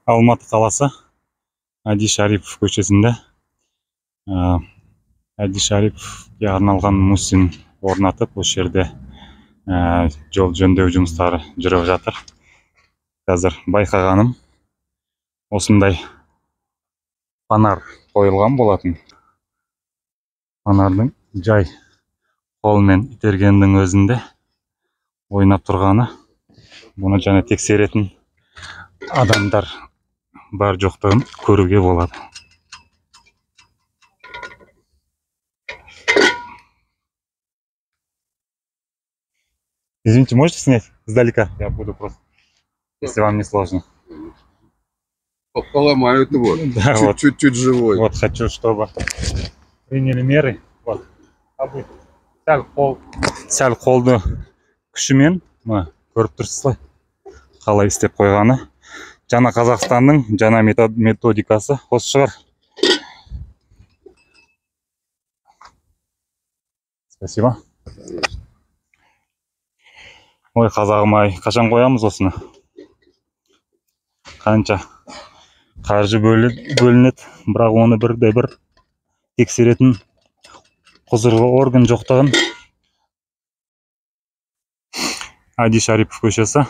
Алматы қаласы Әди Шарипов көшесінде Әди Шариповке арналған мусин орнатып, осы жерде жол жөндеу жұмыстары жүріп жатыр. Қазір байқағаным, осындай фонарь қойылған болатын. Фонардың жай қолмен итергеннің өзінде ойнап тұрғаны, бұны және тексеретін адамдар бар жоқтығын көруге болады. Извините, можете снять издалека? Я буду просто, если вам не сложно. Поломают его. Да, вот. Чуть-чуть живой. Вот хочу, чтобы приняли меры. Вот. Сәл қолды күшімен, мына көріп тұрсыз ғой, қалай істеп қойғаны. Жаңа Қазақстанның жаңа методикасы осы шығар. Спасибо. Ой, қазағым ай, қашан қоямыз осыны? Қанша қаржы бөлінеді, бірақ оны бірде бір тексеретін құзырлы орган жоқтығын. Әди Шарипов көшесі,